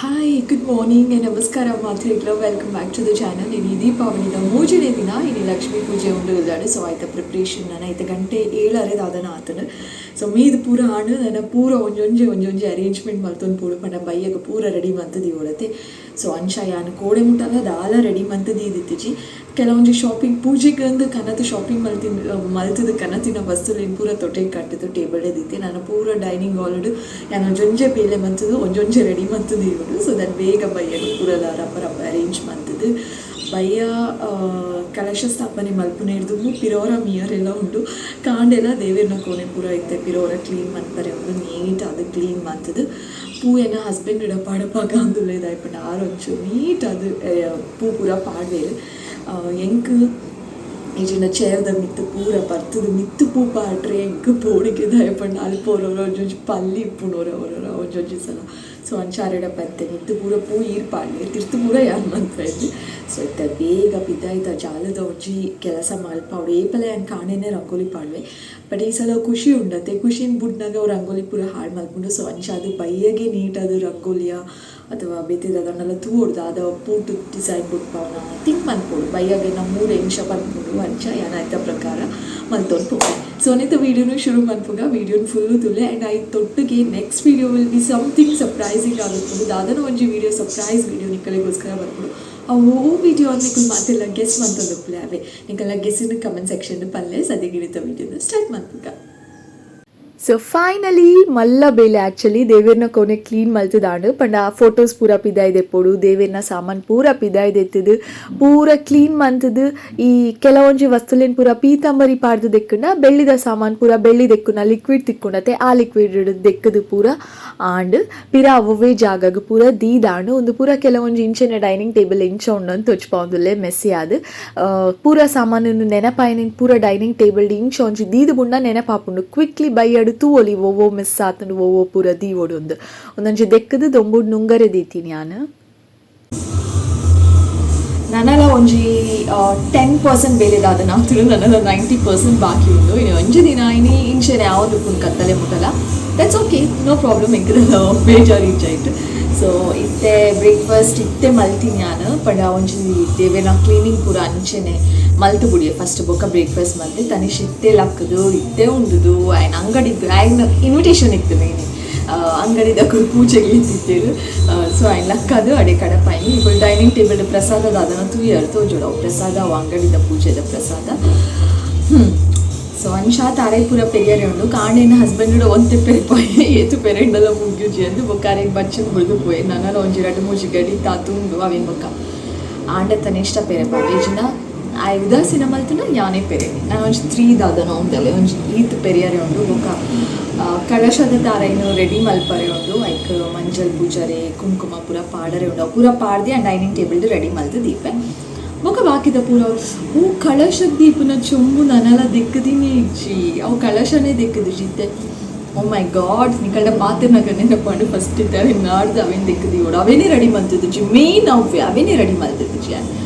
Hi, good morning, ನಮಸ್ಕಾರ ಮಾತೆರೆಗ್ಲ. Welcome back to the channel. ಇನಿ ದೀಪಾವಳಿದ ಮೂಜನೇ ದಿನ. ಇನಿ ಲಕ್ಷ್ಮೀ ಪೂಜೆ ಉಂಡು ಇಲ್ಲಾಡು. ಸೊ ಆಯ್ತ ಪ್ರಿಪ್ರೇಷನ್ ನಾನು ಐತ ಗಂಟೆ 7ರೆ ದಾದನ ಆತನು. ಸೊ ಮೀದ್ ಪೂರ ಆಣು ನನ್ನ ಪೂರ ಒಂಜೊಂಜೆ ಒಂಜೊಂಜೆ ಅರೇಂಜ್ಮೆಂಟ್ ಮಲ್ತೊಂದು ಪೋಡು ಪಂಡ ಬಯ್ಯಗ ಪೂರ ರೆಡಿ ಮಂತದಿ ಓಡತೆ. ಸೊ ಅಂಚ ಯಾನ್ ಕೋಡೆ ಮುಟ್ಟಲ ದಾಲ ರೆಡಿ ಮಂತದಿ ಇದಿತ್ತಿಜಿ. ಕೆಲವೊಂಜಿ ಶಾಪಿಂಗ್ ಪೂಜೆಗೆ ಅಂದು ಕನತು ಶಾಪಿಂಗ್ ಮಲ್ತಿನ ಮಲ್ತದ ಕನತಿನ ವಸ್ತುಲೇನ್ ಪೂರ ತೊಟೆಗೆ ಕಟ್ಟದು ಟೇಬಲ್ ದಿತ್ತೆ. ನಾನು ಪೂರ ಡೈನಿಂಗ್ ಹಾಲ್ಡ್ ಯಾನ್ ಒಂಜೊಂಜೆ ಬೇಲೆ ಮಂತದು, ಒಂಜೊಂಜೆ ರೆಡಿ ಮಂತದು ಇವರು. ಸೊ that ಬೇಗ ಬಯ್ಯಗ ಪೂರಲ ರಪ್ಪ ರಪ್ಪ ಅರೇಂಜ್ ಮಂತದು ಬಯ್ಯ ಕಲಶ ಸ್ಥಾಪನೆ ಮಲ್ಪುನ ಹಿಡ್ದು ಪಿರೋರ ಮಿಯರೆಲ್ಲ ಉಂಡು. ಕಾಂಡೆಲ್ಲ ದೇವೇರ್ನ ಕೋಣೆ ಪೂರ ಇತ್ತೆ ಪಿರೋರ ಕ್ಲೀನ್ ಮನ್ಪರೆ ಉಂಡು. ನೀಟ್ ಅದು ಕ್ಲೀನ್ ಮಂತದು ಪೂ ಎನ್ನ ಹಸ್ಬೆಂಡ್ ಇಡ ಪಾಡಪಾಗ ಅಂದುಳ್ಳೇದಾಯ್ಪಂಡ ಆರೊಂಚು ನೀಟ್ ಅದು ಪೂ ಪೂರ ಪಾಡ್ವೇರು. ಎಂಕ್ ಇಜಿನ ಚೇರ್ದ ಮಿತ್ತು ಪೂರ ಬರ್ತದ ಮಿತ್ತು ಪೂ ಪಾಡ್ರೆ ಎಂಕ್ ಪೋಡಿಗೆ ದಯಪಂಡ ಅಲ್ಪ ಒರೋರ ಒಂಜೊಂಜಿ ಪಲ್ಲಿ ಇಪ್ಪುನೋರ ಒರೋರ ಒಂಜೊಂಜಿ ಸಲ. ಸೊ ಅಂಚಾರೆಡ ಪತ್ತೆ ಮಿತ್ತು ಪೂರ ಪೂ ಈರ್ ಪಾಡ್ಲೆ, ತಿರ್ತು ಪೂರ ಯಾರು ಮನ್ಪೆದ್ದು. ಸೊ ಇತ್ತ ಬೇಗ ಬಿದ್ದಾಯ್ತ ಜಾಲದ ಒಂಜಿ ಕೆಲಸ ಮಲ್ಪಾವಡು. ಏಪಲ ಯಾನ್ ಕಾಣೇನೆ ರಂಗೋಲಿ ಪಾಡ್ವೆ. ಬಟ್ ಈ ಸಲ ಖುಷಿ ಉಂಡತೆ, ಖುಷಿನ್ ಬುಡ್ನಾಗ ಅವ್ರು ರಂಗೋಲಿ ಪೂರ ಹಾಳು ಮಲ್ಪುಂಡು. ಸೊ ಅಂಚ ಅದು ಬಯ್ಯಗೆ ನೀಟ್ ಅದು ರಂಗೋಲಿಯ ಅಥವಾ ಬೇತಿದ ಅದನ್ನೆಲ್ಲ ತೂಡ್ದು ಅದ ಪೂಟು ಡಿಸೈನ್ ಬುಡ್ಪಾವನ ಥಿಂಕ್ ಮನ್ಪೋಡು. ಬಯ್ಯಗೆ ನಮ್ಮ ಮೂರು ಎಂಶ ಪನ್ಪುಂಡು. ಅಂಚ ಏನಾಯ್ತ ಪ್ರಕಾರ ಮಲ್ತೊಂದು ಪೋಪೆ. ಸೊ ಅನಿತ ವೀಡಿಯೋನು ಶುರು ಮನ್ಪುಗ. ವೀಡಿಯೋನ ಫುಲ್ಲು ತುಲೆ. ಆ್ಯಂಡ್ I ತೊಟ್ಟಿಗೆ next video will be something surprising ಆಗುತ್ತುಂಡು. ದಾದನ ಒಂಜಿ ವೀಡಿಯೋ, ಸರ್ಪ್ರೈಸ್ ವೀಡಿಯೋ ನಿಕ್ಕಲಿಗೋಸ್ಕರ ಬರ್ಪುಂಡು. ಅವು ವೀಡಿಯೋ ನಿಕುಲ್ ಮಾತೆಲ್ಲ ಗೆಸ್ ಮಂತೊಂದು ಅವೇ ನಿಕಲ್ಲ ಗೆಸ್ಸಿನ ಕಮೆಂಟ್ ಸೆಕ್ಷನ್ ಪಲ್ಲೆ. ಸದ್ಯಗಿಡಿತ ವೀಡಿಯೋನ ಸ್ಟಾರ್ಟ್ ಮನ್ಪುಗ. ಸೊ ಫೈನಲಿ ಮಲ್ಲ ಬೇಲೆ ಆ್ಯಕ್ಚುಲಿ ದೇವೇರ್ನ ಕೋಣೆ ಕ್ಲೀನ್ ಮಲ್ತದಾಂಡು. ಪಂಡ ಫೋಟೋಸ್ ಪೂರ ಪಿದಾಯ್ದೆಪ್ಪೊಡು, ದೇವೇರ್ನ ಸಾಮಾನ್ ಪೂರ ಪಿದಾಯ್ದೆತ್ತದು, ಪೂರ ಕ್ಲೀನ್ ಮಂತದು. ಈ ಕೆಲವೊಂಜಿ ವಸ್ತುಲೇನ್ ಪೂರ ಪೀತಾಂಬರಿ ಪಾಡ್ದು ದೆಕ್ಕುಂಡ, ಬೆಳ್ಳಿದ ಸಾಮಾನ್ ಪೂರ ಬೆಳ್ಳಿ ದೆಕ್ಕುನ ಲಿಕ್ವಿಡ್ ತಿಕ್ಕುಂಡತೆ, ಆ ಲಿಕ್ವಿಡ್ ದೆಕ್ಕದು ಪೂರ ಆಂಡ್ ಪಿರ ಅವೇ ಜಾಗಗ್ ಪೂರ ದೀದಾಂಡು. ಒಂದು ಪೂರ ಕೆಲವೊಂಜಿ ಇಂಚನೆ ಡೈನಿಂಗ್ ಟೇಬಲ್ ಇಂಚ ಉಂಡು ಅಂತ ತೊಚ್ಪಾವೊಂದುಲ್ಲೆ. ಮೆಸ್ಸಿ ಆದ್ ಪೂರ ಸಾಮಾನು ನೆನಪಾಯಿನ ಪೂರ ಡೈನಿಂಗ್ ಟೇಬಲ್ ಇಂಚ ಒಂಜಿ ದೀದು ಬುಂಡ ನೆನಪಾಪುಂಡು. ಕ್ವಿಕ್ಲಿ ಬೈಯಡು ತೂವೊಲಿ, ಓವೋ ಮಿಸ್ ಆತುಂಡು, ಓವೋ ಪೂರ ದೀವೊಡು ಉಂದು. ಒಂದೊಂಜಿ ದೆಕ್ಕದು ದೊಂಬುಡು ನುಂಗರೆ ದೀತೀನಿ ಯಾನ್. ನನಲ ಒಂಜಿ 10% ಬೇಲೆದಾದ ನಾತುಡು, ನನಲ 90% ಬಾಕಿ ಉಂಡು. ಇನ್ನು ಒಂಜಿ ದಿನ ಇನಿ ಇಂಚನೆ ಯಾವುದು ಪುನ್ ಕತ್ತಲೆ ಮುಟ್ಟಲ. That's okay, no problem. ಎಂಕದಲ್ಲ ಬೇಜಾರು ಇಂಚಾಯ್ತು. ಸೊ ಇತ್ತೆ ಬ್ರೇಕ್ಫಾಸ್ಟ್ ಇತ್ತೆ ಮಲ್ತೀನಿ ಯಾನ್. ಪಂಡ ಒಂಜಿ ದೇವೇರ್ನ ಕ್ಲೀನಿಂಗ್ ಪೂರ ಅಂಚೆನೆ ಮಲ್ತು ಬುಡಿಯೆ ಫಸ್ಟ್, ಬೊಕ್ಕ ಬ್ರೇಕ್ಫಾಸ್ಟ್ ಮಲ್ತೆ. ತನಿಷ್ ಇತ್ತೆ ಲಕ್ಕದು, ಇತ್ತೆ ಉಂಡುದು. ಆಯ್ನ ಅಂಗಡಿದ್ದು ಆಯ್ನ ಇನ್ವಿಟೇಷನ್ ಇತ್ತು ಇನಿ, ಅಂಗಡಿದ ಪೂಜೆಗೆ ಇತ್ತಿತ್ತೇರು. ಸೊ ಆಯ್ನ ಲಕ್ಕದು ಅಡೆ ಕಡಪಾಯಿ. ఇప్పుడు ಡೈನಿಂಗ್ ಟೇಬಲ್ ಪ್ರಸಾದ ಅದನ್ನು ತೂಯರ್ ತೋಜೋಡು. ಅವು ಪ್ರಸಾದ, ಅವು ಅಂಗಡಿದ ಪೂಜೆದ ಪ್ರಸಾದ. ಸೊ ಅಂಶಾ ತಾರೈ ಪೂರ ಪೆರಿಯರೆ ಉಂಡು. ಕಾಂಡೇನ ಹಸ್ಬೆಂಡ್ ಒಂತೆ ಪೆರಿಪೋಯ್, ಏತು ಪೆರೆಂಡಲ ಮುಗ್ಯುಜಿ ಅಂದು. ಬೊಕ್ಕ ಅರೆಗ್ ಬಚ್ಚನ್ ಬಿಡ್ದು ಪೋಯ್. ನನ್ನ ಒಂಜಿ ರಡ್ಡ್ ಮೂಜಿ ಗಡಿ ತಾತು ಉಂಡು ಅವೇನ್. ಬೊಕ್ಕ ಆಂಡ ತನಿಷ್ಟ ಪೆರೆ ಜಿನ ಆ ಉದಾಸೀನ ಮಲ್ತುನ ಯಾನೇ ಪೆರೆ. ನಾನು ಒಂಜಿ ತ್ರೀ ದಾದನ ಉಂಡಲೆ ಒಂಜಿ ಈತ್ ಪೆರಿಯರೆ ಉಂಡು. ಬೊಕ್ಕ ಕಳಶದ ತಾರೈನು ರೆಡಿ ಮಲ್ಪರೆ ಉಂಡು. ಐಕ್ ಮಂಜಲ್ ಪೂಜಾರೆ, ಕುಂಕುಮ ಪೂರ ಪಾಡರೆ ಉಂಡು. ಅವು ಪೂರ ಪಾಡ್ದಿ ಆ ಡೈನಿಂಗ್ ಟೇಬಲ್ ರೆಡಿ ಮಲ್ತು ದೀಪೆ. ಬೊಕ್ಕ ಬಾಕಿದ ಪೂರ. ಓ, ಕಳಶದ ದೀಪನ ಚೊಂಬು ನನಲ ದೆಕ್ಕದಿನಿ ಇಜ್ಜಿ. ಅವು ಕಳಶನೇ ದೆಕ್ಕದು ಜಿತ್ತೆ. ಓ ಮೈ ಗಾಡ್, ನಿಕಲ್ಡ ಪಾತಿರ್ನಗ ನೆನಪಂಡು. ಫಸ್ಟ್ ಇತ್ತೆ ಅವೇನು ನಾಡ್ದು ಅವೇನು ದೆಕ್ಕದಿ ಓಡು. ಅವೇನೇ ರೆಡಿ ಮಲ್ತಿದ್ದು ಮೇನ್, ಅವೆ ಅವೇನೇ ರೆಡಿ ಮಲ್ತಿದ್ದು.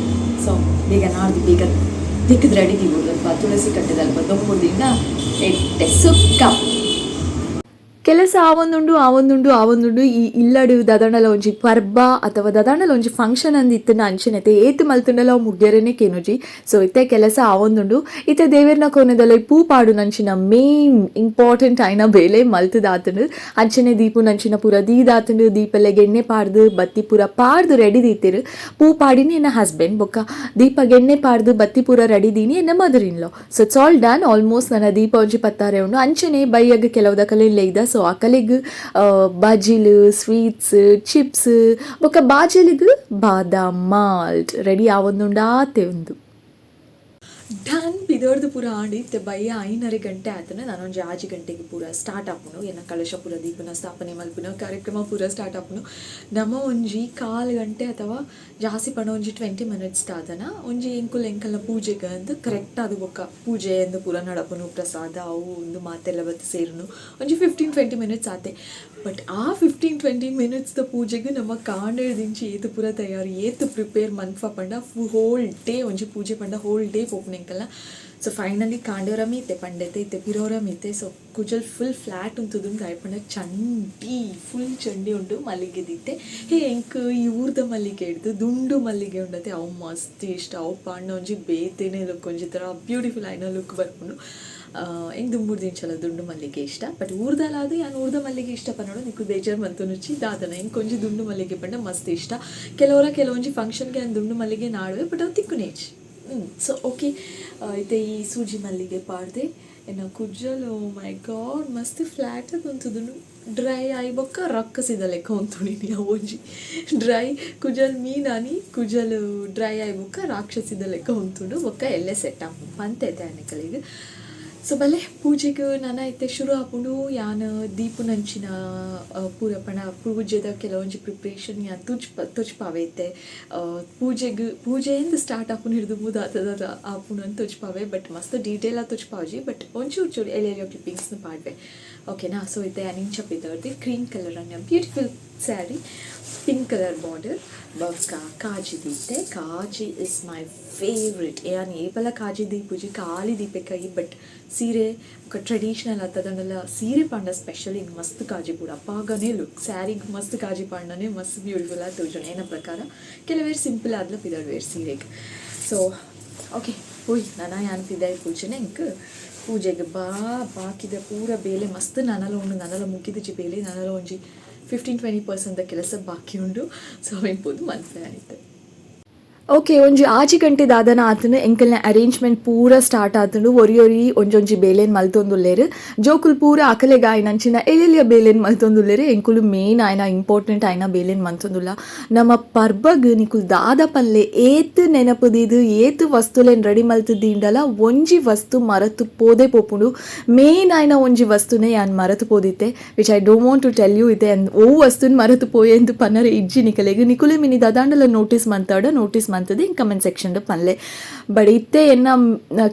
ಸೊ ಬೇಗ ನಾಡ್ದು ಬೇಗ ದೆಕ್ಕದ್ ರೆಡಿ ದೀವೊಡು. ಅಲ್ಪ ತುಳಸಿ ಕಟ್ಟೆದಲ್ಪ ದೊಂಬುಡ್ದಿಂದ ಎಟ್ಟೆ ಸುಕ್ಕ. ಕೆಲಸ ಆವೊಂದುಂಡು, ಆವೊಂದುಂಡು, ಆವೊಂದುಂಡು. ಈ ಇಲ್ಲಡು ದದಂಡಲ ಒಂಜಿ ಪರ್ಬ ಅಥವಾ ದದಂಡಲ ಒಂಜಿ ಫಂಕ್ಷನ್ ಅಂದ್ ಇತ್ತಿನ ಅಂಚೆನೆತೆ ಏತ್ ಮಲ್ತುಂಡಲ ಅವು ಮುಗ್ಯರೆನೆ ಕೇನುಜಿ. ಸೊ ಇತ್ತೆ ಕೆಲಸ ಆವೊಂದುಂಡು. ಇತ್ತೆ ದೇವೆರ್ನ ಕೋನೆದಲ್ಲ ಪೂ ಪಾಡುನಂಚಿನ ಮೇನ್ ಇಂಪಾರ್ಟೆಂಟ್ ಆಯ್ನ ಬೇಲೆ ಮಲ್ತದಾತುಂಡು. ಅಂಚನೆ ದೀಪುನಂಚಿನ ಪೂರ ದೀದಾತುಂಡು. ದೀಪಲೆಗ್ ಎಣ್ಣೆ ಪಾಡ್ದು, ಬತ್ತಿ ಪೂರ ಪಾಡ್ದು ರೆಡಿ ದೀತೆರ್. ಪೂ ಪಾಡಿನಿ ಎನ್ನ ಹಸ್ಬೆಂಡ್, ಬೊಕ್ಕ ದೀಪ ಎಣ್ಣೆ ಪಾಡ್ದು ಬತ್ತಿ ಪೂರ ರೆಡಿ ದೀನಿ ಎನ್ನ mother in law. So it's all done almost. ನನ್ನ ದೀಪ ಒಂಜಿ ಪತ್ತಾರೆ ಉಂಡು. ಅಂಚನೆ ಬಯ್ಯಗ್ ಕೆಲವುದಕಲೆ ಇದ. ಸೊ ಅಕಲೆಗ್ ಬಾಜಿಲು, ಸ್ವೀಟ್ಸ್, ಚಿಪ್ಸ್, ಬೊಕ್ಕ ಬಾಜಲಿಗ್ ಬಾದಾಮ್ ಮಾಲ್ಟ್ ರೆಡಿ ಆವೊಂದುಂಡು. ಆತೆ ಉಂದು. ಡನ್, ಬಿದೋರ್ದು ಪೂರ ಆಂಡ್. ಇತ್ತೆ ಬಯ್ಯ 5:30 ಗಂಟೆ ಆತನ. ನಾನೊಂಜಿ 6 ಗಂಟೆಗೆ ಪೂರ ಸ್ಟಾರ್ಟ್ ಆಪುಂಡು. ಎನ್ನ ಕಳಶ ಪೂರ ದೀಪನ ಸ್ಥಾಪನೆ ಮಲ್ಪುನ ಕಾರ್ಯಕ್ರಮ ಪೂರ ಸ್ಟಾರ್ಟ್ ಆಪುಂಡು. ನಮ್ಮ ಒಂಜಿ ಕಾಲು ಗಂಟೆ ಅಥವಾ ಜಾಸ್ತಿ ಪಂಡ ಒಂಜಿ 20 ಮಿನಿಟ್ಸ್ ಆದನ ಒಂಜಿ ಎಂಕುಲ್ ಎಂಕಲ್ನ ಪೂಜೆಗೆ ಅಂದ್ ಕರೆಕ್ಟ್ ಅದು. ಬೊಕ್ಕ ಪೂಜೆ ಅಂದು ಪೂರ ನಡಪುನು, ಪ್ರಸಾದ ಅವು ಒಂದು ಮಾತೆಲ್ಲ ಬತ್ತು ಸೇರುನು. ಒಂಜಿ 15-20 ಮಿನಿಟ್ಸ್ ಆತೆ. ಬಟ್ ಆ 15-20 ಮಿನಿಟ್ಸ್ದ ಪೂಜೆಗೆ ನಮ್ಮ ಕಾಂಡೆದಿಂಚಿ ಏತು ಪೂರ ತಯಾರಿ, ಏತು ಪ್ರಿಪೇರ್ ಮನ್ಫ ಪಂಡ ಹೋಲ್ ಡೇ ಒಂಜಿ ಪೂಜೆ ಪಂಡ ಹೋಲ್ ಡೇ ಪೋಪುನ ಎಂಕಲ್ನ. So finally ಕಾಂಡೋರ ಮೀತೆ ಪಂಡೆತೆ ಇತ್ತೆ ಪಿರೋರ ಮೀತೆ. ಸೊ ಕುಜಲ್ ಫುಲ್ ಫ್ಲಾಟ್ ಉಂತುದು ದಾಯೆ ಪಂಡ ಚಂಡಿ ಫುಲ್ ಚಂಡಿ ಉಂಡು ಮಲ್ಲಿಗೆ ದೀತೆ. ಹೇ ಎಂಕ್ ಈ ಊರ್ದ ಮಲ್ಲಿಗೆ ಹಿಡ್ದು ದುಂಡು ಮಲ್ಲಿಗೆ ಉಂಡತೆ ಅವು ಮಸ್ತ್ ಇಷ್ಟ. ಅವು ಪಾಂಡ ಒಂಜಿ ಬೇತೆನೆ ಲುಕ್, ಒಂಜಿ ಥರ ಬ್ಯೂಟಿಫುಲ್ ಆಯ್ನ ಲುಕ್ ಬರ್ಪುಂಡು. ಎಂಕ್ ದುಂಬುಡ್ದಿಂಚಲ ದುಂಡು ಮಲ್ಲಿಗೆ ಇಷ್ಟ. ಬಟ್ ಊರ್ದಲಾದ್ ಯಾನ್ ಊರ್ದ ಮಲ್ಲಿಗೆ ಇಷ್ಟ ಪನ್ನೋಡು ನಿಕ್ಕು ಬೇಜಾರ್ ಮಂತೊನುಚ್ಚಿ ದಾದನ. ಎಂಕ್ ಒಂಜಿ ದುಂಡು ಮಲ್ಲಿಗೆ ಪಂಡ ಮಸ್ತ್ ಇಷ್ಟ. ಕೆಲವರ ಕೆಲವೊಂಜಿ ಫಂಕ್ಷನ್ಗೆ ಯಾನ್ ದುಂಡು ಮಲ್ಲಿಗೆ ನಾಡುವೆ, ಬಟ್ ಅವು ತಿಕ್ಕುನೇಜ್. ಸೊ ಓಕೆ, ಇತ್ತೆ ಈ ಸೂಜಿ ಮಲ್ಲಿಗೆ ಪಾಡ್ದೆ. ಎನ್ನ ಕುಜ್ಜಲ್ ಓ ಮೈ ಗಾಡ್ ಮಸ್ತ್ ಫ್ಲಾಟ್ ಉಂತುದುಂಡು. ಡ್ರೈ ಆಯಿ ಬೊಕ್ಕ ರಕ್ಕಸಿದ ಲೆಕ್ಕ ಉಂತುಂಡು. ಅವು ಒಂಜಿ ಡ್ರೈ ಕುಜಲ್ ಮೀನಾನಿ ಕುಜಲ್ ಡ್ರೈ ಆಯಿ ಬೊಕ್ಕ ರಾಕ್ಷಸಿದ ಲೆಕ್ಕ ಉಂತುಂಡು. ಬೊಕ್ಕ ಎಲ್ಲೆ ಸೆಟ್ ಆಪುಂಡು ಪಂತೈತೆ ಆನೆಕಲೆಗ್. ಸೊ ಬಲೆ ಪೂಜೆಗ್ ನನ ಇತ್ತೆ ಶುರು ಆಪುಂಡು. ಯಾನ್ ದೀಪುನಂಚಿನ ಪೂರ ಪಂಡ ಪೂಜೆದ ಕೆಲವೊಂಜಿ ಪ್ರಿಪ್ರೇಷನ್ ಯಾನ್ ತೊಜ್ಪಾವೆ ಇತ್ತೆ. ಪೂಜೆಗ್ ಪೂಜೆಯಿಂದ ಸ್ಟಾರ್ಟ್ ಆಪುನ ಹಿಡ್ದು ದಾದ ದಾದ ಆಪುಂಡು ಅಂತ ತೊಜ್ಪಾವೆ. ಬಟ್ ಮಸ್ತ್ ಡೀಟೇಲ್ ಆದ್ ತೊಜ್ಪಾವುಜಿ, ಬಟ್ ಒಂಚೂರು ಚೂರು ಎಲ್ಯ ಎಲ್ಯ ಕ್ಲಿಪ್ಪಿಂಗ್ಸ್ನ ಪಾಡ್ವೆ, ಓಕೆನಾ? ಸೊ ಇತ್ತೆ ಯಾನ್ ಇಂಚ ಪಿದರ್ದೆ ಕ್ರೀಮ್ ಕಲರ್ ಅನ್ನ beautiful sari, pink colour border, ಬೊಕ್ಕ ಕಾಜಿ ದೀತೆ. ಕಾಜಿ is my favourite. ಯಾನ್ ಏಪಲ ಕಾಜಿ ದೀಪುಜಿ, ಖಾಲಿ ದೀಪೆ ಕೈ. ಬಟ್ ಸೀರೆ ಬೊಕ್ಕ ಟ್ರೆಡಿಷನಲ್ ಆತದಂಡಲ ಸೀರೆ ಪಾಂಡ ಸ್ಪೆಷಲಿ ಮಸ್ತ್ ಕಾಜಿ ಬೋಡು. ಅಪಾಗನೇ ಲುಕ್. ಸ್ಯಾರಿಗೆ ಮಸ್ತ್ ಕಾಜಿ ಪಾಂಡನೆ ಮಸ್ತ್ ಬ್ಯೂಟಿಫುಲ್ ಆಗಿ ತೋಜುಂಡು ಎನ್ನ ಪ್ರಕಾರ. ಕೆಲವೇರು ಸಿಂಪಲ್ ಆದ್ಲ ಪಿದಡ್ವೇರ್ ಸೀರೆಗೆ. ಸೊ ಓಕೆ, ಹೋಯ್ ನನ ಯಾನ್ ಪಿದಾಯಿ ಪೂಜೆನೆ ಎಂಕ್ ಪೂಜೆಗೆ ಬಾ ಬಾಕಿದ ಪೂರ ಬೇಲೆ ಮಸ್ತ್ ನನಲ ಉಂಡು. ನನಲ ಮುಗಿದಿಜಿ ಬೇಲೆ. ನನಲ ಒಂಜಿ 15-20% ಕೆಲಸ ಬಾಕಿ ಉಂಡು. ಸೊ ಅವೆನ್ ಪೋದು ಮನ್ಪೆ ಆನಿತ್ತೆ. ಓಕೆ, ಒಂಜಿ 6 ಗಂಟೆ ದಾದನ ಆತನು. ಎಂಕಲ್ನ ಅರೇಂಜ್ಮೆಂಟ್ ಪೂರ ಸ್ಟಾರ್ಟ್ ಆತುಂಡು. ಒರಿ ಒರಿ ಒಂಜೊಂಜಿ ಬೇಲೆನ್ ಮಲ್ತೊಂದುಲ್ಲೆರ್. ಜೋಕುಲು ಪೂರ ಅಕಲೆಗ್ ಆಯಿನಂಚಿನ ಎಲ್ಯ ಬೇಲೆನ್ ಮಲ್ತೊಂದುಲ್ಲೆರ್. ಎಂಕುಲು ಮೇನ್ ಆಯ್ನ ಇಂಪಾರ್ಟೆಂಟ್ ಆಯ್ನ ಬೇಲೆನ್ ಮಲ್ತೊಂದುಲ್ಲ. ನಮ್ಮ ಪರ್ಬಗ್ ನಿಕುಲು ದಾದ ಪಲ್ಲೆ, ಏತ್ ನೆನಪು ದೀದ್ ಏತ್ ವಸ್ತುಲೆನ್ ರೆಡಿ ಮಲ್ತ್ ದೀಂಡಲ ಒಂಜಿ ವಸ್ತು ಮರತು ಪೋದೆ ಪೋಪುಂಡು. ಮೇನ್ ಆಯ್ನ ಒಂಜಿ ವಸ್ತುನೆ ಯಾನ್ ಮರತು ಪೋದಿತ್ತೆ, which I don't want to tell you. ಇತ್ತೆ ಓ ವಸ್ತುನ್ ಮರತು ಪೋಯೆ ಎಂದು ಪನ್ನರೆ ಇಜ್ಜಿ ನಿಕಲೆಗ್. ನಿಕುಲೆ ಮಿನಿ ದಾದಾಂಡಲ ನೋಟಿಸ್ ಮಂತಾಡ ನೋಟಿಸ್ ಮಂತದೆ ಕಮೆಂಟ್ ಸೆಕ್ಷನ್ ಪನ್ಲೆ. ಬಟ್ ಇತ್ತೆ ಎನ್ನ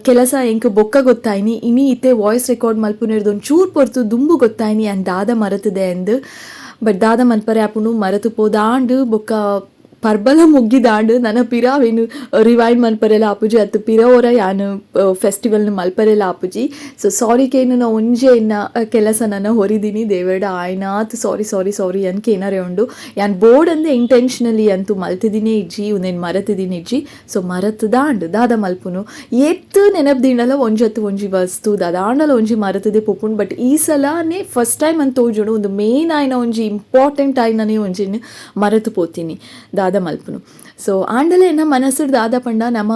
ಕೆಲಸ ಎಂಕ್ ಬೊಕ್ಕ ಗೊತ್ತಾಯ್ನಿ. ಇನಿ ಇತ್ತೆ ವಾಯ್ಸ್ ರೆಕಾರ್ಡ್ ಮಲ್ಪುನೆರ್ದು ಒಂಚೂರು ಪೊರ್ತು ದುಂಬು ಗೊತ್ತಾಯ್ನಿ ಅನ್ ದಾದ ಮರತದೆ ಅಂದ್. ಬಟ್ ದಾದ ಮನ್ಪರೆ ಆಪುಂಡು, ಮರತು ಪೋದಾಂಡ್. ಬೊಕ್ಕ ಪರ್ಬಲ ಮುಗ್ಗಿದಾಂಡ್. ನನ ಪಿರಾವೇನು ರಿವೈಂಡ್ ಮನ್ಪರೆಲ ಆಪುಜಿ, ಅತ್ತು ಪಿರ ಒರ ಯಾನ್ ಫೆಸ್ಟಿವಲ್ನ ಮಲ್ಪರೆಲ ಆಪುಜಿ. ಸೊ ಸಾರಿ ಕೇನು ಒಂಜೆ ಎನ್ನ ಕೆಲಸ ನನ್ನ ಹೊರಿದೀನಿ. ದೇವೆರ್ಡ ಆಯ್ನಾತ್ ಸಾರಿ ಸಾರಿ ಸಾರಿ ಅನ್ಕೆ ಏನಾರೆ ಉಂಡು. ಯಾನ್ ಬೋರ್ಡ್ ಅಂದೆ ಇಂಟೆನ್ಷನಲಿ ಅಂತೂ ಮಲ್ತಿದ್ದೀನಿ ಇಜ್ಜಿ, ಉಂದೇನು ಮರತಿದ್ದೀನಿ ಇಜ್ಜಿ. ಸೊ ಮರತದಾಂಡ್ ದಾದ ಮಲ್ಪುನು? ಏತ್ ನೆನಪು ದಿಂಡಲ ಒಂಜತ್ತು ಒಂಜಿ ವಸ್ತು ದಾದಾಂಡಲ ಒಂಜಿ ಮರತದೆ ಪೋಪುಂಡು. ಬಟ್ ಈ ಸಲನೇ ಫಸ್ಟ್ ಟೈಮ್ ಅಂತ ತೋಜುಂಡು, ಒಂದು ಮೇನ್ ಆಯ್ನ ಒಂಜಿ ಇಂಪಾರ್ಟೆಂಟ್ ಆಯ್ನನೇ ಒಂಜಿನ ಮರತು ಪೋತೀನಿ. ದಾದ ಮಲ್ಪುನು? ಸೊ ಆಂಡಲ ಎನ್ನ ಮನಸ್ಸು ದಾದ ಪಂಡ, ನಮ್ಮ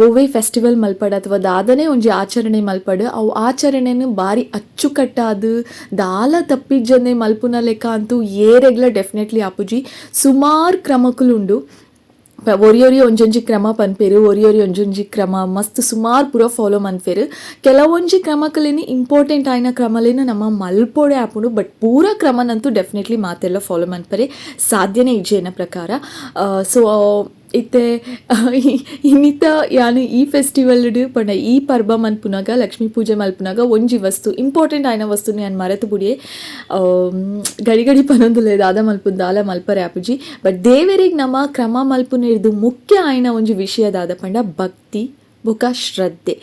ಒವ್ವೇ ಫೆಸ್ಟಿವಲ್ ಮಲ್ಪಡ ಅಥವಾ ದಾದನೇ ಒಂಜಿ ಆಚರಣೆ ಮಲ್ಪಡು, ಅವು ಆಚರಣೆನು ಬಾರಿ ಅಚ್ಚುಕಟ್ಟಾದ್ ದಾಲ ತಪ್ಪಿಜ್ಜಂದೆ ಮಲ್ಪುನ ಲೆಕ್ಕ ಅಂತೂ ಏರೆಗ್ಲ ಡೆಫಿನೆಟ್ಲಿ ಆಪುಜಿ. ಸುಮಾರು ಕ್ರಮಕುಲುಂಡು. ಒರಿ ಒರಿ ಒಂಜೊಂಜಿ ಕ್ರಮ ಪನ್ಪೆರ್, ಒರಿ ಒರಿ ಒಂಜೊಂಜಿ ಕ್ರಮ ಮಸ್ತ್ ಸುಮಾರು ಪೂರ ಫಾಲೋ ಮನ್ಪೆರ್. ಕೆಲವೊಂಜಿ ಕ್ರಮಕುಲೇನಿ ಇಂಪಾರ್ಟೆಂಟ್ ಆಯಿನ ಕ್ರಮಲೇನು ನಮ್ಮ ಮಲ್ಪೊಡೆ ಆಪುಂಡು. ಬಟ್ ಪೂರ ಕ್ರಮನಂತೂ ಡೆಫಿನೆಟ್ಲಿ ಮಾತೆಲ್ಲ ಫಾಲೋ ಮನ್ಪರೆ ಸಾಧ್ಯನೇ ಇಜ್ಜಿ ಎನ್ನ ಪ್ರಕಾರ. ಸೊ ಇತ್ತೆ ಇನ್ನಿತ ಯಾನ್ ಈ ಫೆಸ್ಟಿವಲ್ ಪಂಡ ಈ ಪರ್ಬ ಮನ್ಪುನಾಗ, ಲಕ್ಷ್ಮೀ ಪೂಜೆ ಮಲ್ಪುನಾಗ ಒಂಜಿ ವಸ್ತು, ಇಂಪಾರ್ಟೆಂಟ್ ಆಯಿನ ವಸ್ತುನ ಯಾನ್ ಮರೆತು ಬುಡಿಯೆ. ಗಡಿ ಗಡಿ ಪನೊಂದುಲ್ಲೆ, ದಾದ ಮಲ್ಪುನ್, ದಾಲ ಮಲ್ಪರೆ ಆಪುಜಿ. ಬಟ್ ದೇವೆರೆಗ್ ನಮ ಕ್ರಮ ಮಲ್ಪುನೆರ್ದು ಮುಖ್ಯ ಆಯಿನ ಒಂಜಿ ವಿಷಯ ದಾದ ಪಂಡ ಭಕ್ತಿ ಬೊಕ ಶ್ರದ್ಧೆ.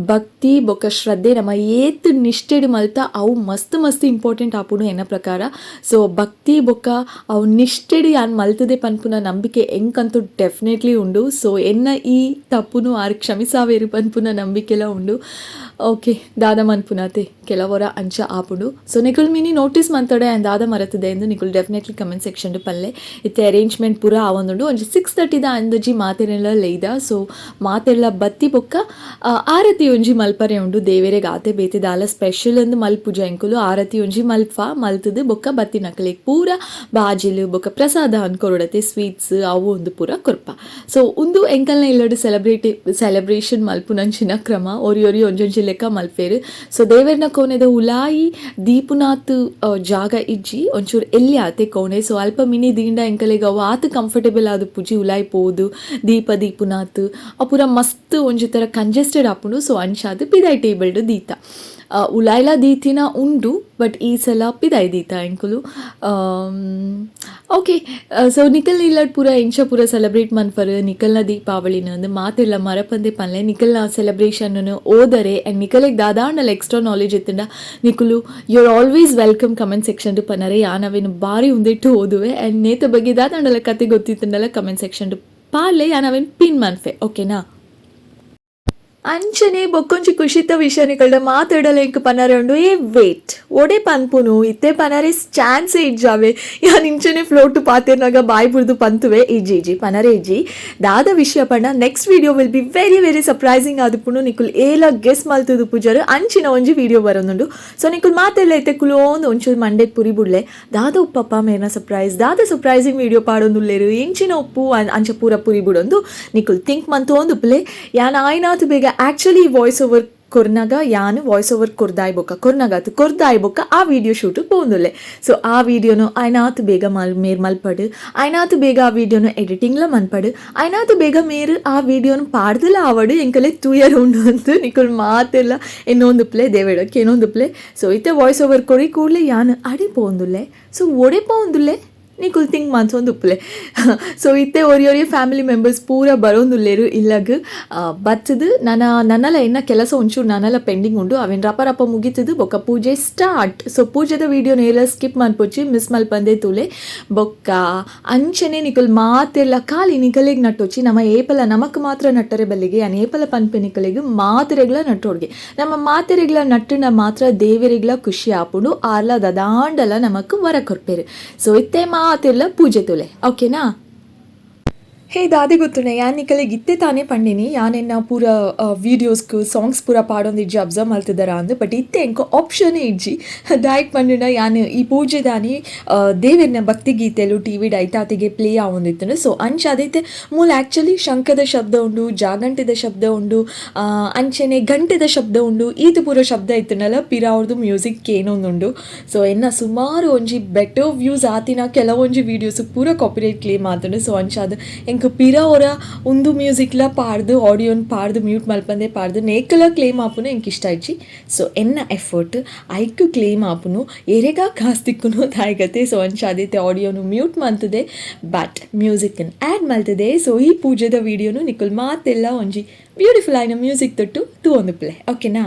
ಭಕ್ತಿ ಬೊಕ ಶ್ರದ್ಧೆ ನಮ ಏತ್ ನಿಷ್ಠೆಡ್ ಮಲ್ತ ಅವು ಮಸ್ತ್ ಮಸ್ತ್ ಇಂಪಾರ್ಟೆಂಟ್ ಆಪುಂಡು ಎನ್ನ ಪ್ರಕಾರ. ಸೊ ಭಕ್ತಿ ಬೊಕ್ಕ ಅವು ನಿಷ್ಠೆಡ್ ಯಾನ್ ಮಲ್ತದೆ ಪನ್ಪುನ ನಂಬಿಕೆ ಎಂಕಂತೂ ಡೆಫಿನೆಟ್ಲಿ ಉಂಡು. ಸೊ ಎನ್ನ ಈ ತಪ್ಪುನು ಆರ್ ಕ್ಷಮಿಸಾವೇರು ಪನ್ಪುನ ನಂಬಿಕೆಲ ಉಂಡು. ಓಕೆ, ದಾದ ಮನ್ಪುನಾತೆ, ಕೆಲವರ ಅಂಚ ಆಪುಂಡು. ಸೊ ನಿಕುಲ್ ಮಿನಿ ನೋಟಿಸ್ ಮಂತಡೆ ಆ್ಯಂಡ್ ದಾದ ಮರತದೆ ಎಂದು ನಿಕುಲ್ definitely comment section ಪಲ್ಲೆ. ಇತ್ತೆ ಅರೇಂಜ್ಮೆಂಟ್ ಪೂರ ಆವೊಂದುಂಡು. ಒಂಜಿ 6:30ದ ಅಂದಾಜಿ ಮಾತೆರೆಲ್ಲ ಲೈದ. ಸೊ ಮಾತೆಲ್ಲ ಬತ್ತಿ ಬೊಕ್ಕ ಆರತಿ ಒಂಜಿ ಮಲ್ಪರೆ ಉಂಡು ದೇವೆರೆಗ್. ಆತೆ, ಬೇತೆ ದಾಲ ಸ್ಪೆಷಲ್ ಅಂದ್ ಮಲ್ಪುಜ ಎಂಕುಲು. ಆರತಿ ಒಂಜಿ ಮಲ್ಪ ಮಲ್ತದು ಬೊಕ್ಕ ಬತ್ತಿನಕಲೆಗ್ ಪೂರ ಬಾಜಿಲು ಬೊಕ್ಕ ಪ್ರಸಾದ ಅನ್ಕೊರೊಡತೆ, ಸ್ವೀಟ್ಸ್ ಅವು ಒಂದು ಪೂರ ಕೊರ್ಪ. ಸೊ ಉಂದು ಎಂಕಲ್ನ ಇಲ್ಲಡ್ ಸೆಲೆಬ್ರೇಷನ್ ಮಲ್ಪುನಂಚಿನ ಕ್ರಮ. ಒರಿ ಒರಿ ಒಂಜೊಂಜಿ ಲೆಕ್ಕ ಮಲ್ಪೇರು. ಸೊ ದೇವೆರ್ನ ಕೋಣೆದ ಉಲಾಯಿ ದೀಪುನಾತ್ ಜಾಗ ಇಜ್ಜಿ, ಒಂಚೂರು ಎಲ್ಲಿ ಆತೆ ಕೋಣೆ. ಸೊ ಅಲ್ಪ ಮಿನಿ ದೀಂಡ ಎಂಕಲೆಗ್ ಅವು ಆತ್ ಕಂಫರ್ಟೇಬಲ್ ಆದ್ ಪೂಜಿ. ಉಲಾಯಿ ಪೋದು ದೀಪ ದೀಪುನಾತ್ ಅವು ಪೂರ ಮಸ್ತ್ ಒಂಜಿ ಥರ ಕಂಜೆಸ್ಟೆಡ್ ಆಪುಂಡು. ಸೊ ಅಂಚಾದ್ ಪಿದಾಯಿ ಟೇಬಲ್ಡ್ ದೀತ. ಉಲಾಯ್ಲ ದೀತಿನ ಉಂಡು, ಬಟ್ ಈ ಸಲ ಪಿದಾಯ್ ದೀತ ಎಂಕುಲು. ಓಕೆ, ಸೊ ನಿಕಲ್ನ ಇಲ್ಲಡ್ ಪೂರ ಎಂಚ ಪೂರ ಸೆಲೆಬ್ರೇಟ್ ಮನ್ಪರ್ ನಿಕಲ್ನ ದೀಪಾವಳಿನ ಅಂದ್ ಮಾತೆರ್ಲ ಮರಪಂದೆ ಪನ್ಲೆ. ನಿಕಲ್ನ ಸೆಲೆಬ್ರೇಷನ್ ಓದರೆ ಆ್ಯಂಡ್ ನಿಕಲೆಗ್ ದಾದಾಂಡಲ ಎಕ್ಸ್ಟ್ರಾ ನಾಲೆಜ್ ಇತ್ತುಂಡ ನಿಕುಲು you are always welcome comment section ಪನರೆ. ಯಾನ್ ಅವೆನ್ ಬಾರಿ ಉಂದೆಟ್ಟು ಓದುವೆ. ಆ್ಯಂಡ್ ನೇತ ಬಗ್ಗೆ ದಾದಾಂಡಲ ಕತೆ ಗೊತ್ತಿತ್ತುಂಡಲ ಕಮೆಂಟ್ ಸೆಕ್ಷನ್ ಪಾಡ್ಲೆ, ಯಾನ್ ಅವೆನ್ ಪಿನ್ ಮನ್ಪೆ, ಓಕೆನಾ? ಅಂಚನೆ ಬೊಕ್ಕೊಂಜಿ ಖುಷಿತ ವಿಷಯ ನಿಕಲ್ಡ ಮಾತಾಡಲ ಎಂಕ್ ಪನರೆ ಉಂಡು. ಏ ವೇಟ್, ಒಡೆ ಪನ್ಪುನು? ಇತ್ತೆ ಪನರೆ ಚಾನ್ಸ್ ಇಜ್ಜಾವೆ. ಯಾನ್ ಇಂಚನೆ ಫ್ಲೋಟು ಪಾತೆರ್ನಾಗ ಬಾಯ್ ಬುಡ್ದು ಪಂತುವೆ. ಇಜ್ಜಿ ಇಜ್ಜಿ, ಪನರೆ ಇಜ್ಜಿ. ದಾದ ವಿಷಯ ಪಂಡ, next video will be very very surprising ಆದುಪ್ಪುಂಡು. ನಿಕುಲ್ ಏಲ ಗೆಸ್ ಮಲ್ತುದು ಪೂಜಾರು ಅಂಚಿನ ಒಂಜಿ ವಿಡಿಯೋ ಬರೊಂದುಂಡು. ಸೊ ನಿಕುಲ್ ಮಾತೆಲ್ಲ ಇತ್ತೆ ಕುಲೋಂದು ಒಂಚೂರು ಮಂಡೆಗ್ ಪುರಿ ಬುಡ್ಲೆ. ದಾದ ಉಪ್ಪಪ್ಪ ಮೇರ್ನ ಸರ್ಪ್ರೈಸ್, ದಾದ ಸರ್ಪ್ರೈಸಿಂಗ್ ವಿಡಿಯೋ ಪಾಡೊಂದುಲ್ಲೆರು, ಎಂಚಿನ ಉಪ್ಪು ಅಂಚ ಪೂರ ಪುರಿ ಬುಡೊಂದು ನಿಕುಲ್ ಥಿಂಕ್ ಮಂತೊಂದು ಉಪ್ಪುಲೆ. ಯಾನ್ ಆಯ್ನಾತ್ ಬೇಗ ಆ್ಯಕ್ಚುಲಿ ವಾಯ್ಸ್ ಓವರ್ ಕೊರ್ನಾಗ, ಯಾನ್ ವಾಯ್ಸ್ ಓವರ್ ಕೊರ್ದಾಯ್ ಬೊಕ್ಕ, ಕೊರ್ನಾಗ ಅತ್, ಕೊರ್ದಾಯ್ ಬೊಕ್ಕ ಆ ವಿಡಿಯೋ ಶೂಟ್ ಪೋಂದುಲ್ಲೆ. ಸೊ ಆ ವಿಡಿಯೋನು ಆಯ್ನಾತ್ ಬೇಗ ಮಲ್ ಮೇರ್ ಮಲ್ಪಡು, ಆಯ್ನಾತ್ ಬೇಗ ಆ ವಿಡಿಯೋನು ಎಡಿಟಿಂಗ್ಲ ಮನ್ಪಡು, ಆಯ್ನಾತ್ ಬೇಗ ಮೇರ್ ಆ ವಿಡಿಯೋನು ಪಾಡ್ದಲ ಆವಡು, ಎಂಕಲೆ ತೂಯರ್ ಉಂಡು ಅಂತ ನಿಕುಲ್ ಮಾತೆಲ್ಲ ಎನ್ನೊಂದು ಪ್ಲೇ ದೇವೇಡಕ್ಕೆ ಏನೊಂದು ಪ್ಲೇ. ಸೊ ಇತ್ತೆ ವಾಯ್ಸ್ ಓವರ್ ಕೊರಿ ಕೂಡಲೇ ಯಾನ್ ಅಡಿ ಪೋಂದುಲ್ಲೆ. ಸೊ ಒಡೆ ಪೋಂದುಲ್ಲೆ ನಿಕುಲ್ ಥಿಂಕ್ ಮನ್ಸೊಂದು ಉಪ್ಪುಲೆ. ಸೊ ಇತ್ತೆ ಒರಿ ಒರಿ ಫ್ಯಾಮಿಲಿ ಮೆಂಬರ್ಸ್ ಪೂರ ಬರೋಂದುಲ್ಲೇರು ಇಲ್ಲಗ್ ಬತ್ತದು. ನನ್ನ ನನ್ನಲ ಎನ್ನ ಕೆಲಸ ಒಂಚೂರು ನನ್ನಲ ಪೆಂಡಿಂಗ್ ಉಂಡು, ಅವೆನ್ ರಪ ರಪ ಮುಗಿತದು ಬೊಕ್ಕ ಪೂಜೆ ಸ್ಟಾರ್ಟ್. ಸೊ ಪೂಜೆದ ವಿಡಿಯೋ ನೇಲ ಸ್ಕಿಪ್ ಮನ್ಪೊಚ್ಚಿ, ಮಿಸ್ ಮಲ್ಪಂದೆ ತೂಲೆ. ಬೊಕ್ಕ ಅಂಚನೆ ನಿಕುಲ್ ಮಾತೆಲ್ಲ ಖಾಲಿ ನಿಕಲೆಗ್ ನಟ್ಟೊಚ್ಚಿ. ನಮ್ಮ ಏಪಲ ನಮಕ್ ಮಾತ್ರ ನಟ್ಟರೆ ಬಲ್ಲಿಗೆ. ಯಾನ್ ಏಪಲ ಪನ್ಪೆ, ನಿಕಲೆಗ್ ಮಾತೆರೆಗ್ಲ ನಟ್ಟೋಡ್ಗೆ. ನಮ್ಮ ಮಾತೆರೆಗ್ಲ ನಟ್ಟುನ ಮಾತ್ರ ದೇವರಿಗ್ಲ ಖುಷಿ ಆಪುಂಡು, ಆರ್ಲ ದದಾಂಡಲ ನಮಕ್ ವರ ಕೊರ್ಪೇರು. ಸೊ ಇತ್ತೆ ಮಾತೆಲ್ಲ ಪೂಜೆ ತುಲೆ, ಓಕೆನಾ? ಹೇ, ದಾದೆ ಗೊತ್ತುಂಡೆ, ಯಾನ್ ನಿಕಲೆಗ್ ಇತ್ತೆ ತಾನೇ ಪಂಡಿನಿ, ಯಾನ್ ಎನ್ನ ಪೂರ ವೀಡಿಯೋಸ್ಗ್ ಸಾಂಗ್ಸ್ ಪೂರ ಪಾಡೊಂದು ಅಬ್ಸರ್ವ್ ಮಲ್ತಿದಾರ ಅಂದ್. ಬಟ್ ಇತ್ತೆ ಎಂಕ್ ಆಪ್ಷನ್ ಇಜ್ಜಿ. ದಾಯೆಗ್ ಪಂಡುಂಡ, ಯಾನ್ ಈ ಪೂಜೆದಾನಿ ದೇವೆರ್ನ ಭಕ್ತಿ ಗೀತೆಲು ಟಿವಿಡ್ ಐತಾತಿಗೆ ಪ್ಲೇ ಆವೊಂದಿತ್ತುಂಡು. ಸೊ ಅಂಚ ಅದೈತೆ ಮೂಲ ಆ್ಯಕ್ಚುಲಿ ಶಂಖದ ಶಬ್ದ ಉಂಡು, ಜಾಗಂಟೆದ ಶಬ್ದ ಉಂಡು, ಅಂಚನೆ ಗಂಟೆದ ಶಬ್ದ ಉಂಡು. ಈತ್ ಪೂರ ಶಬ್ದ ಇತ್ತುಂಡಲ ಪಿರಾವ್ರದ್ದು ಮ್ಯೂಸಿಕ್ ಕೇನೊಂದುಂಡು. ಸೊ ಎನ್ನ ಸುಮಾರು ಒಂಜಿ ಬೆಟರ್ ವ್ಯೂಸ್ ಆತಿನ ಕೆಲವೊಂಜಿ ವೀಡಿಯೋಸ್ ಪೂರ ಕಾಪಿರೈಟ್ ಕ್ಲೇಮ್ ಆತುಂಡು. ಸೊ ಅಂಚಾದ್ ಎಂಕ್ ಪಿರ ಒರ ಉಂದು ಮ್ಯೂಸಿಕ್ಲ ಪಾಡ್ದು, ಆಡಿಯೋನ್ ಪಾಡ್ದು, ಮ್ಯೂಟ್ ಮಲ್ಪಂದೆ ಪಾಡ್ದು ನೇಕಲ ಕ್ಲೇಮ್ ಆಪುನು ಎಂಕ್ ಇಷ್ಟ ಇಜ್ಜಿ. ಸೊ ಎನ್ನ ಎಫರ್ಟ್ ಐಕ್ ಕ್ಲೇಮ್ ಆಪುನು, ಎರೆಗ ಕಾಸ್ ತಿಕ್ಕುನು ದಾಯಗತೆ. ಸೊ ಅಂಚಾದ್ ಆಡಿಯೋನು ಮ್ಯೂಟ್ ಮಲ್ತದೆ, ಬಟ್ ಮ್ಯೂಸಿಕ್ನ್ ಆ್ಯಡ್ ಮಲ್ತದೆ. ಸೊ ಈ ಪೂಜೆದ ವಿಡಿಯೋನು ನಿಕುಲ್ ಮಾತೆಲ್ಲ ಒಂಜಿ ಬ್ಯೂಟಿಫುಲ್ ಆಯ್ನ ಮ್ಯೂಸಿಕ್ ತೊಟ್ಟು ತೂವೊಂದುಪ್ಪುಲೆ, ಓಕೆನಾ?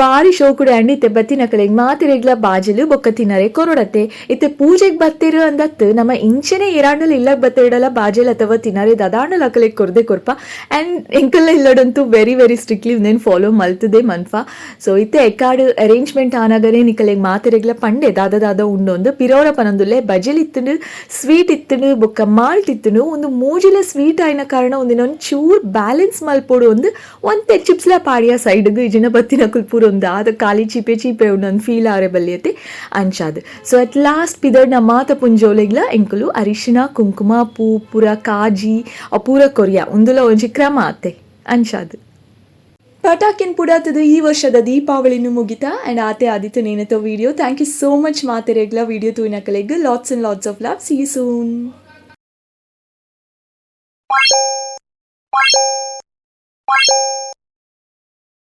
ಬಾರಿ ಶೋಕುಡೆ ಅಂಡ್. ಇತ್ತೆ ಬತ್ತಿನಕಲೆಗ್ ಮಾತೆರೆಗ್ಲ ಬಾಜಲು ಬೊಕ್ಕ ತಿನರೆ ಕೊರೊಡತ್ತೆ. ಇತ್ತೆ ಪೂಜೆಗ್ ಬತ್ತೆರ್ ಅಂದತ್ ನಮ ಇಂಚೆನೆ ಏರಾಂಡಲ ಇಲ್ಲಗ್ ಬತ್ತೆರ್ಡಲ ಬಾಜಲ್ ಅಥವಾ ತಿನರೆ ದಾದಾಂಡಲ ಅಕಲೆಗ್ ಕೊರ್ದೆ ಕೊರ್ಪ. ಆ್ಯಂಡ್ ಎಂಕಲ್ನ ಇಲ್ಲಡಂತೂ ವೆರಿ ವೆರಿ ಸ್ಟ್ರಿಕ್ಟ್ಲಿ ಉಂದೆನ್ ಫಾಲೋ ಮಲ್ತದೆ ಮನ್ಪ. ಸೊ ಇತ್ತೆ ಎಕ್ಕಾಡು ಅರೇಂಜ್ಮೆಂಟ್ ಆನಗನೇ ನಿಕಲೆಗ್ ಮಾತೆರೆಗ್ಲ ಪಂಡೆ ದಾದ ದಾದ ಉಂಡೊಂದು. ಪಿರೋರ ಪನೊಂದುಲ್ಲೆ, ಬಜಲ್ ಇತ್ತುಂಡು, ಸ್ವೀಟ್ ಇತ್ತುಂಡು, ಬೊಕ್ಕ ಮಾಲ್ಟ್ ಇತ್ತುಂಡು. ಒಂದು ಮೂಜಿಲ ಸ್ವೀಟ್ ಆಯಿನ ಕಾರಣ ಒಂದಿನ ಚೂರ್ ಬ್ಯಾಲೆನ್ಸ್ ಮಲ್ಪೊಡು ಒಂದು ಒಂತೆ ಚಿಪ್ಸ್ಲ ಪಾಡಿಯ ಸೈಡ್ಗ್. ಇಜಿನ ಬತ್ತಿನಕುಲು ಪೂರ ಒಂದು ಆದ ಖಾಲಿ ಚೀಪೆ ಚೀಪೆ ಉಂಡು ಫೀಲ್ ಆರೆ ಬಲ್ಲಿಯತೆ ಅಂಚಾದ್. ಸೊ ಅಟ್ ಲಾಸ್ಟ್ ಪಿದರ್ನ ಮಾತ ಪುಂಜೋಲೆಗ್ಲ ಎಂಕುಲು ಅರಿಶಿನ ಕುಂಕುಮ ಪೂ ಪೂರ ಕಾಜಿ ಪೂರ ಕೊರಿಯ. ಉಂದುಲ ಒಂಜಿ ಕ್ರಮ ಆತೆ ಅಂಚಾದ್. ಪಟಾಕಿನ್ ಪುಡಾತದ ಈ ವರ್ಷದ ದೀಪಾವಳಿನ ಮುಗಿತ. ಆ್ಯಂಡ್ ಆತೆ ಆದಿತ್ತು ನೇನತ video. Thank you so much ಮಾತೆರೆಗ್ಲ, ವಿಡಿಯೋ ತೂಯಿನಕಲೆಗ್ lots and lots of love. See soon.